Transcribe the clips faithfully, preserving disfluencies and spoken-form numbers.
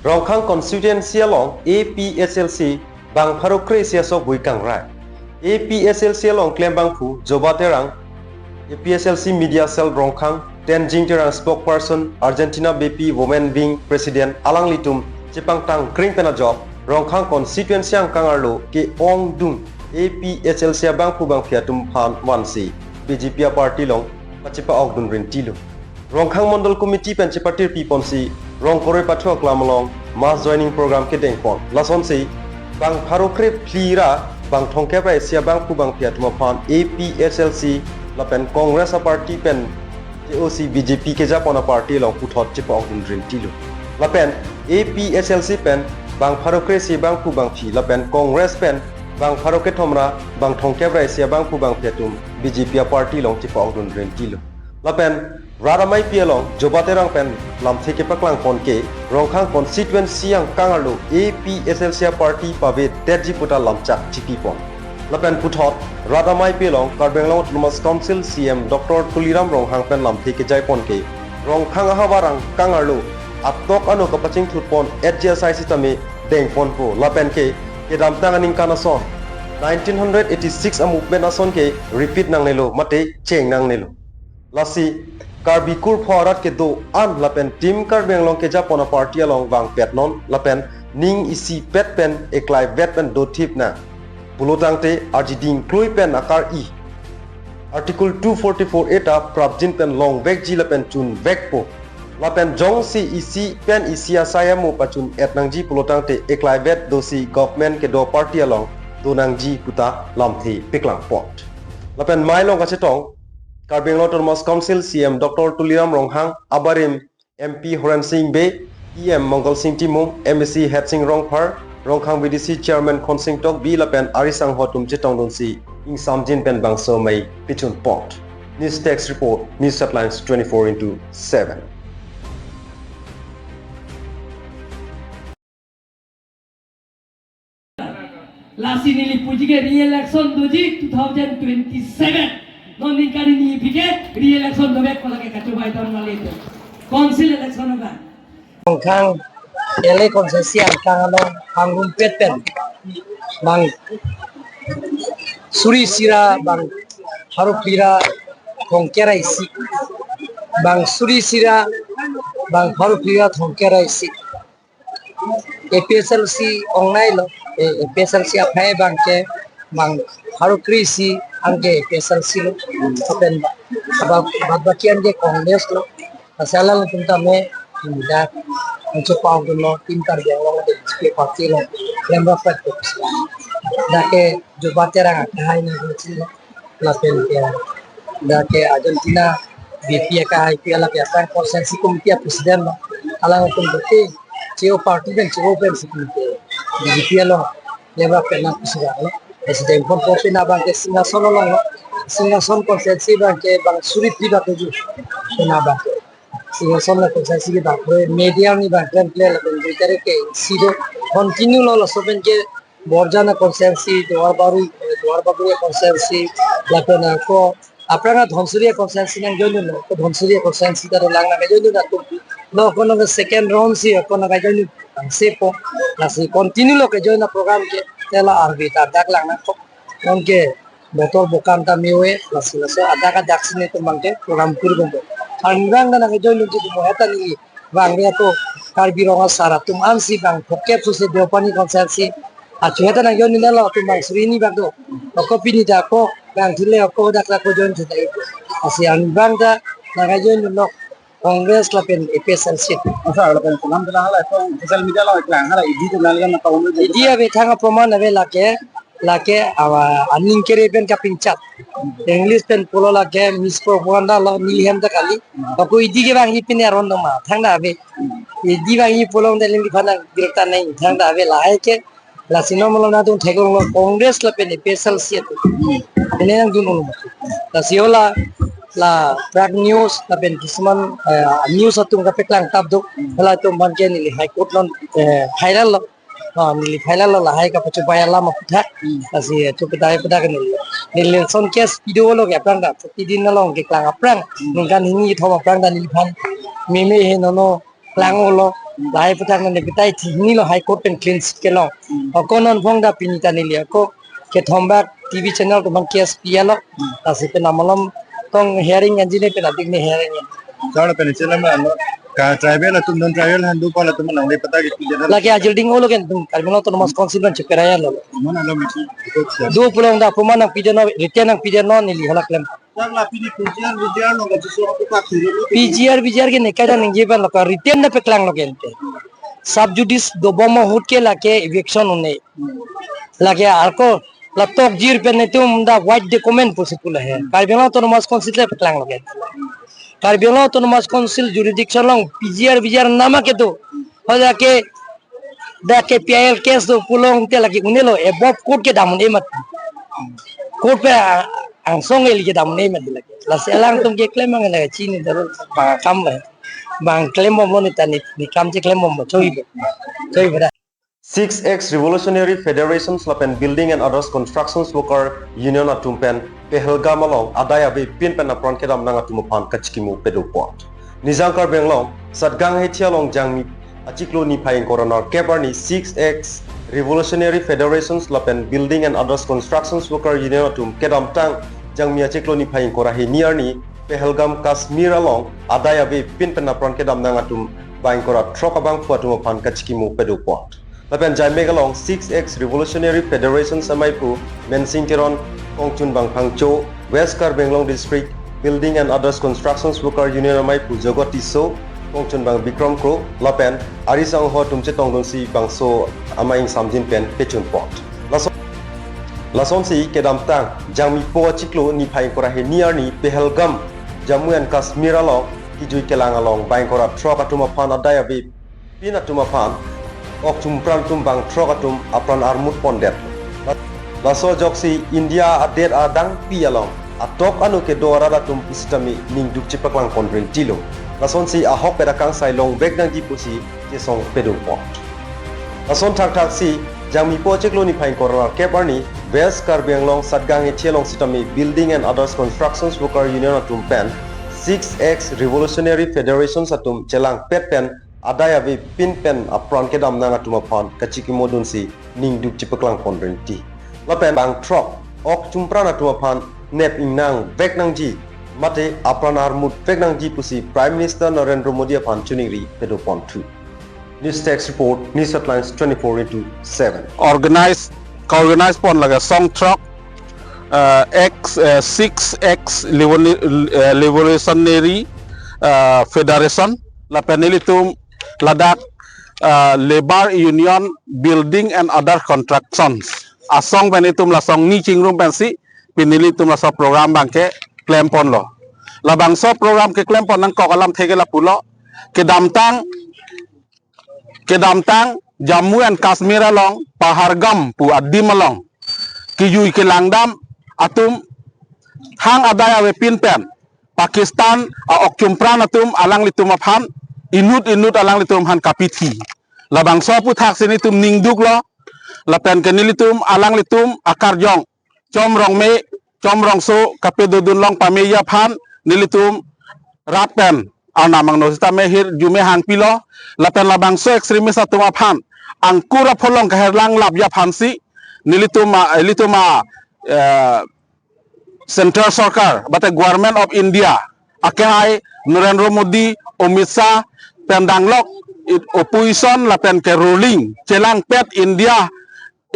Rongkhang constituency along A P H L C bang pharo kre-isi asok bui kangrai. A P H L C along klembangphu Joba Terang, A P H L C Media Cell Rongkhang, Tenzing Terang spokesperson, Argentina Beypi Women Wing President alanglitum chepangtang kring pen ajok Rongkhang constituency angkang arlo ke-ongdung A P H L C abangphu bangphi atum aphan vansi B J P aparty along pachepa-okdun rintilo. Rongkhang Mondol Committee pen chepatirpi ponsi Rongkoroi Pathu Aklam along mass joining program kedeng pon. Lasonsi bang pharo kre phli ra bang thomkep ra isi abangphu bangphi atum aphan A P H L C lapen Congress aparty pen J O C B J P kejapon aparty along puthot chepa-okdun rintilo. Lapen A P H L C pen bang pharo kre-isi bangphu bangphi lapen Congress pen bang pharo kethom ra bang thomkep ra isi abangphu bangphi atum B J P aparty along chepa-okdun rintilo. Lapen rat amaipi along Joba Terang pen lamthe kepaklang pon ke Rongkhang constituency angkang arlo A P H L C aparty pavedetji puta lamchak chipi pon. Lapen puthot rat amaipi along Karbi Anglong Autonomous Council C E M Doctor Tuliram Ronghang pen lamthe kejai pon ke Rongkhang ahavar angkang arlo atok ano kapachingthut pon-etji asai sitame deng ponpo lapen ke kedamtang aningkan ason nineteen hundred eighty-six a-movement ason ke repeat nangnelo mate cheng nangnelo. Lasi Karbi kurpho arat kedo-an lapen Team Karbi Anglong kejapon aparty along vangpet non lapen ning isipet pen eklaivet pen dothip nang pulo tangte arjiding klui pen akar-i Article two forty-four A ta prapjin pen longvekji lapen chunvekpo. Lapen jongsi isi pen isi asai amo pachun-et nangji pulo tangte eklaivet dosi government kedo aparty along do nangji puta lamthe paklang pon. Lapen mei along kachetong Karbi Anglong Autonomous Council C E M Doctor Tuliram Ronghang, abarim M P Horen Sing Bey, E M Mangal Sing Timung, M A C Head Sing Rongphar, Rongkhang B D C Chairman Khonsing Tokbi lapen ari sangho atum chetongdunsi ingsamjin pen bangso mei pachun pon. News Desk Report, News Headlines twenty-four into seven. Lasi neli puji ke re-election doji two thousand twenty-seven. Non ningkan hini iphi ke re-election dovek pu lake kachobei ton mali to. Council election abang. Rongkhang L A constituency angkang along pangrumpet pen bang suri isi ra bang pharo phli ra thomkep ra isi. Bang suri isi ra bang pharo phli ra thomkep ra isi. A P H L C ongnailo, eh, A P H L C aphai abang ke bang pharo kre-isi anke A P H L C lo, lapen ba-, ba-, bad baki anke Congress lo. Lasi alangtum tame, dak, ancho pau dun lo, Team Karbi Anglong de B J P party lo, lemra pet ko. Dak ke Joba Terang akhai na lo. Lapen ke, dak ke Argentina B P A kahai pi alak ya kan constituency committee president lo. Alangtum ke, cheo party pen cheo pen si ke, B J P lo, lemra pen na president lo. President pon pon pen abang ke Singhason lo lo. Singhason constituency abang ke bang suri phli bak tuju. Pen abang ke Singhason lo constituency ke bang ke media ni bang ke lapen berita ke isi do continue lo laso pen ke Borjan a constituency, Duarbagori, eh, Duarbagori a constituency, lapen ako aphrang a Dhansiri a constituency nang join lo, ko Dhansiri a constituency ta lang nang join lo atum. Lo ko nang second round si ko nang join lo, ang sepo, lasi continue lo ke join a program ke, tela arbi ta dak lang nang ko. Nang ke motor bokan ta miwe, lasi laso adak adak sini atum bang ke program kuri bombo. Anrang nang join lo di mo heta ni bang re to Karbi Rong Asar atum ansi bang phokep suse Deopani constituency. Achu heta nang join nang lo atum bang suri ni bang do. Ako pini ta ako bang thile ako dak ako join thile. Lasi anbang ta nang join lo Congress lapen A P H L C. Asar lapen program ta hala ko social media lo klang hala idi to nang na taun. Idi ave thang proman ave lake. Lake awa aning kere pen kapingchat. English pen pulo lake mispropaganda lo neli hem ta kali. Ako idi ke bang hi pen aron doma. Thang da ave. Idi bang hi pulo de neli phana birta nai. Thang da ave lahai ke. Lasi non malom nangtum theklong lo Congress lapen A P H L C atum. Ini nangdun lo. Lasi hala la prak news lapen kisuman, eh, news atum kapaklang tap do. Hala atum bang ke neli High Court lo, eh, viral lo. Ah, neli viral lo lahai kapachobei alam aphuthak. Hmm. Lasi chobei aphuthak neli. Neli son case video lo ke aphrang ta. Tidi nalong ke klang aphrang. Hmm. Ningkan hini thom aphrang ta neliphan meme he nono klang lo. Lahai aputhak neli petai thi hini lo High Court pen clean chit kelong. Ako non phong da pini ta neli ako kethom bak T V channel atum aphan case pi-et lo. Lasi pen amalom tong hearing anji ne pen adik ne hearing. Chalo pen chela ma lo. Ka tribal atum, non tribal handu pala atum along le patta ke pidana. Lake ajil ding olo ken tum Karbi Anglong Autonomous Council pen cheperai lo. Mana lo misi. Do pulang da puma nang pidana, written nang pidana neli halak lem. Sir, la pini P G R V G R lo ka jiso aku pak siri lo. P G R V G R ke nekai dan ningje ban lo ka written na peklang lo ke ente. Sub judice dobom ahut ke lake eviction un-e. Lake ako la tokjir pen netum da white document pusi pu lahe. Karbi Anglong Autonomous Council le peklang lo ke. Karbi Anglong Autonomous Council jurisdiction along P G R V G R nama kedo. Hoja ke da K P I L case do pulote lake un-e lo, above court kedam un-e mat. Court pen a-, angsong eli kedam un-e mat lake. Lasi alangtum keklem abang lake chini darul bang akam lo. Bang klembom lo ne ta ne, ne kam cheklembom lo, choi bo. Choi bo da. Six X Revolutionary Federations lapen Building and Others Constructions Worker Union atum pen Pahalgam along adai avepin pen apran kedam nang atum aphan kachikimo pado apot. Nijang Karbi Anglong, Satgaon Hethia along Jangmi achiklo niphai ingkoi ra nerkep arni Six X Revolutionary Federations lapen Building and Others Constructions Worker Union atum kedamtang Jangmi achiklo niphai ingkoi ra hini arni Pahalgam Kashmir along adai avepin pen apran kedam nang atum bang ingkoi ra throk abangphu atum aphan kachikimo pado apot. Lapen jaimek along Six X Revolutionary Federation amei aphu Mensing Teron, kongchun bang Phangcho, West Karbi Anglong District Building and Others Constructions Worker Union amei aphu Jogot Tisso, kongchun bang Bikram Kro, lapen ari sangho atum chetongdunsi bangso amei ingsamjin pen kechun apot. Lason, lasonsi kedamtang Jangmi po achiklo niphai ingkoi ra hini arni Pahalgam Jammu and Kashmir along kijui kelang along bang ingkoi ra throk atum aphan adai avepin atum aphan ok chumpran atum bang throk atum apran armut pondet. Laso ajoksi India adet adangpi along atok anu kedo arat atum pusitame ningduk chepaklang pon rinti lo. Lasonsi ahokpet akangsai longvek nangji pusi chesong pado apot. Lason thakthaksi Jangmi po achiklo niphai ingkoi ra nerkep arni West Karbi Anglong Satgaon Hethia along sitame Building and Others Constructions Worker Union atum pen Six X Revolutionary Federations atum chelangpet pen adai avepin pen apran kedam nang atum aphan kachikimo dunsi ningduk chepaklang pon rinti. Lapen bang throk ok chumpran atum aphan nep ingnang vek nangji mate apran armut vek nangji pusi Prime Minister Narendra Modi aphan choningri pado ponthu. News Desk Report, News Headlines twenty-four into seven. Organize, ka-organize pon lake song throk, uh, X, uh, Six X Revolu-, uh, Revolutionary, uh, Federation, lapen nelitum ladak, uh, Labour Union Building and Other Constructions asong pen itum lasong ni chingrum pensi pini nelitum laso program abangke klem ponlo. Labangso program keklem pon nangkok alamthe ke lapulo. Kedamtang, kedamtang Jammu and Kashmir along Pahalgam pu adim along kijui kelang dam atum hang adai avepin pen Pakistan a-ok chumpran atum alanglitum aphan inut inut alanglitum aphan kapithi. Labangso aphuthaksi nelitum ningduklo, lapen ke nelitum alanglitum akarjong Chom Rongme, Chom Rongso kapedodun long pameji aphan nelitum rat pen arnam angno sitame hirjume hangpilo, lapen labangso extremist atum aphan angkur apholong kaherlang lapji aphansi nelitum a, nelitum a, eh, Central Sorkar, mate Government of India, akehai Narendra Modi, Amit Shah, pen danglok it opposition lapen ke ruling chelangpet India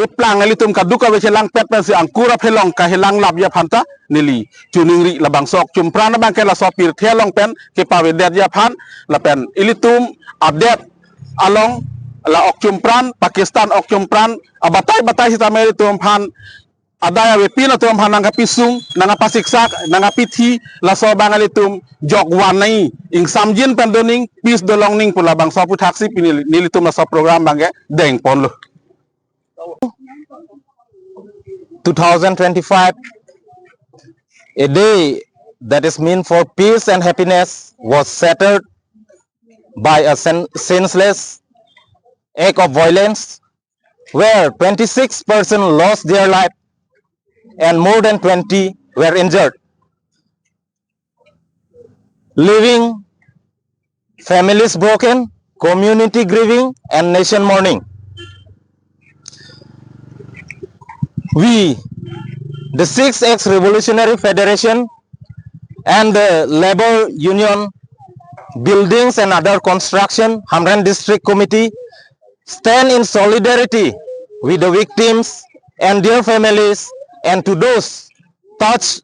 eplang ilitum kadokave chelangpet pensi angkur apholong kaherlang lapji aphan ta neli choningri. Labangso ok chumpran abangke laso pirthe along pen kepavedetji aphan lapen ilitum adet along la ok chumpran, Pakistan ok chumpran abatai batai sitame ilitum aphan adai avepin atum aphan nangkapisung, nangkapasiksak, nangkapithi, laso abang ilitum jokvan nangji, ingsamjin pen doning, peace dolong nangji pu labangso aphuthaksi pini nelitum laso program abangke deng ponlo. Two thousand twenty-five, a day that is meant for peace and happiness, was shattered by a sen-, senseless act of violence where twenty-six persons lost their life and more than twenty were injured, leaving families broken, community grieving, and nation mourning. We, the six X Revolutionary Federation and the Labour Union Buildings and Other Construction, Hamren District Committee, stand in solidarity with the victims and their families and to those touched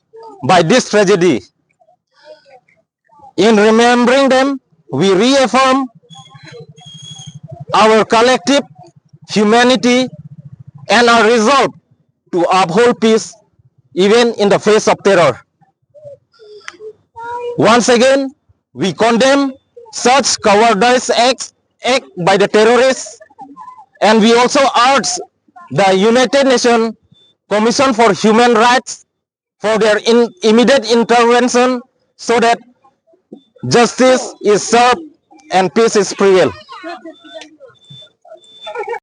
by this tragedy. In remembering them, we reaffirm our collective humanity and our resolve to uphold peace even in the face of terror. Once again, we condemn such cowardice acts, act by the terrorists, and we also urge the United Nations Commission for Human Rights for their in-, immediate intervention so that justice is served and peace is prevailed.